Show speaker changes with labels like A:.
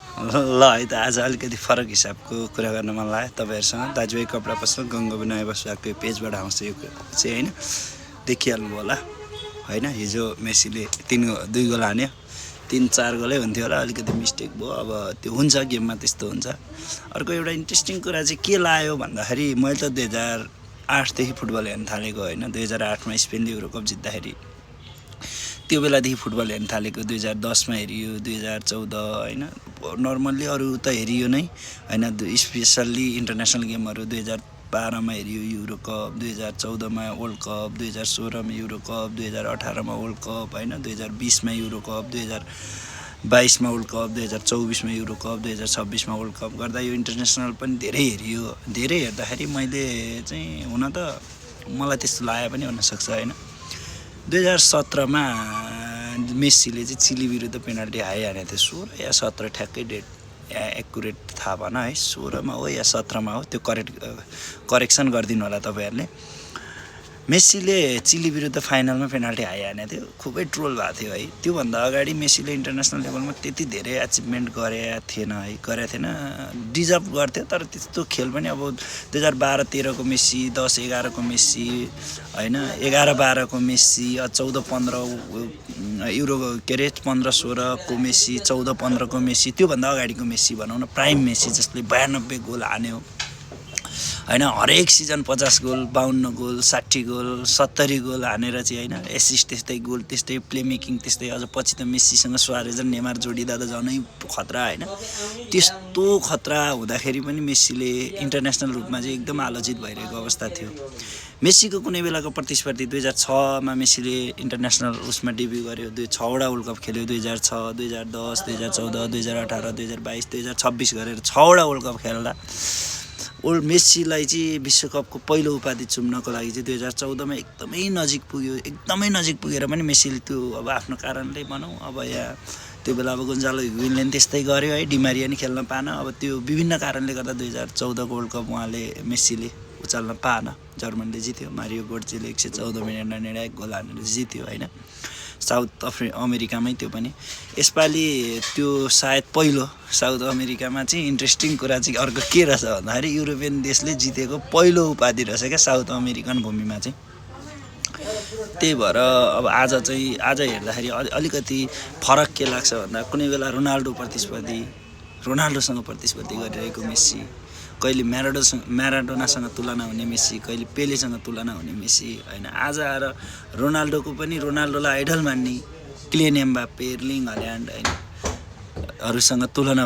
A: ल है त आज अलिकति फरक हिसाबको कुरा गर्न मन लाग्यो तपाईँहरूसँग। दाजुभाइ कपडा पसल गङ्गो नयाँ बसुको पेजबाट आउँछ यो चाहिँ होइन, देखिहाल्नु होला होइन। हिजो मेसीले 2 गोल हान्यो, 3-4 गोलै हुन्थ्यो होला, अलिकति मिस्टेक भयो। अब त्यो हुन्छ, गेममा त्यस्तो हुन्छ। अर्को एउटा इन्ट्रेस्टिङ कुरा चाहिँ के लाग्यो भन्दाखेरि मैले त 2008देखि फुटबल हेर्न थालेको होइन। 2008मा स्पेनले युरोकप जित्दाखेरि त्यो बेलादेखि फुटबल हेर्न थालेको। 2010मा हेरियो, 2014 होइन। नर्मल्ली अरू त हेरियो नै होइन, स्पेसल्ली इन्टरनेसनल गेमहरू 2012मा हेरियो युरोकप, 2014मा वर्ल्ड कप, 2016मा युरोकप, 2018मा वर्ल्ड कप होइन, 2020मा युरोकप, 2022मा वर्ल्ड कप, 2024मा युरोकप, 2026मा वर्ल्ड कप गर्दा यो इन्टरनेसनल पनि धेरै हेरियो। धेरै हेर्दाखेरि मैले चाहिँ हुन त मलाई त्यस्तो लागेको पनि हुनसक्छ होइन। 2017मा मेसीले चाहिँ चिली विरुद्ध पेनल्टी हानेको थियो, 16 या 17 ठ्याक्कै डेट एक्युरेट थाहा भएन है, 16मा हो या 17मा हो, त्यो करेक्सन गरिदिनु होला तपाईँहरूले। मेसीले चिली विरुद्ध फाइनलमा पेनल्टी हानेको थियो, खुबै ट्रोल भएको थियो है। त्योभन्दा अगाडि मेसीले इन्टरनेसनल लेभलमा त्यति धेरै अचिभमेन्ट गरेका थिएन, डिजर्भ गर्थ्यो। तर त्यस्तो खेल पनि अब 2012-13को मेसी, 10-11को मेसी होइन, 11-12को मेसी, 14-15 युरो के अरे 15-16को मेसी, 14-15को मेसी, त्योभन्दा अगाडिको मेसी भनौँ न, प्राइम मेसी जसले 92 गोल हान्यो होइन। हरेक season 50 goal, 52 goal, 60 goal, 70 goal हानेर चाहिँ होइन। एसिस्ट त्यस्तै, गोल त्यस्तै, प्ले मेकिङ त्यस्तै। अझ पछि त मेसीसँग सुआरेज र नेमार जोडिँदा त झनै खतरा होइन। त्यस्तो खतरा हुँदाखेरि पनि मेसीले इन्टरनेसनल रूपमा चाहिँ एकदम आलोचित भइरहेको अवस्था थियो। मेसीको कुनै बेलाको प्रतिस्पर्धी 2006मा मेसीले इन्टरनेसनल उसमा डेब्यु गर्यो, 6वटा वर्ल्ड कप खेल्यो, 2006, 2010, 2014, 2018, 2022, 2026 गरेर 6वटा वर्ल्ड कप खेल्दा मेसीलाई चाहिँ विश्वकपको पहिलो उपाधि चुम्नको लागि चाहिँ 2014मा एकदमै नजिक पुगेर पनि मेसीले त्यो अब आफ्नो कारणले भनौँ, अब यहाँ त्यो बेला अब गोन्जालो हिगुइनले पनि त्यस्तै गर्यो है, डिमारिया नि खेल्न पाएन। अब त्यो विभिन्न कारणले गर्दा 2014को वर्ल्ड कप उहाँले मेसीले उचाल्न पाएन। जर्मनीले जित्यो, मारियो गोड्जेले 114 मिनेटमा निर्णायक गोल हानेर जित्यो होइन, साउथ अमेरिकामै। त्यो पनि यसपालि त्यो सायद पहिलो साउथ अमेरिकामा चाहिँ इन्ट्रेस्टिङ कुरा चाहिँ अर्को के रहेछ भन्दाखेरि युरोपियन देशले जितेको पहिलो उपाधि रहेछ क्या साउथ अमेरिकन भूमिमा चाहिँ। त्यही भएर अब आज हेर्दाखेरि अलिकति फरक के लाग्छ भन्दा कुनै बेला रोनाल्डोसँग प्रतिस्पर्धी गरिरहेको मेसी, कहिले म्याराडोनासँग तुलना हुने मेसी, कहिले पेलेसँग तुलना हुने मेसी होइन। आज आएर रोनाल्डोलाई आइडल मान्ने किलियन एम्बाप्पे, एर्लिङ हाल्यान्ड होइन हरूसँग तुलना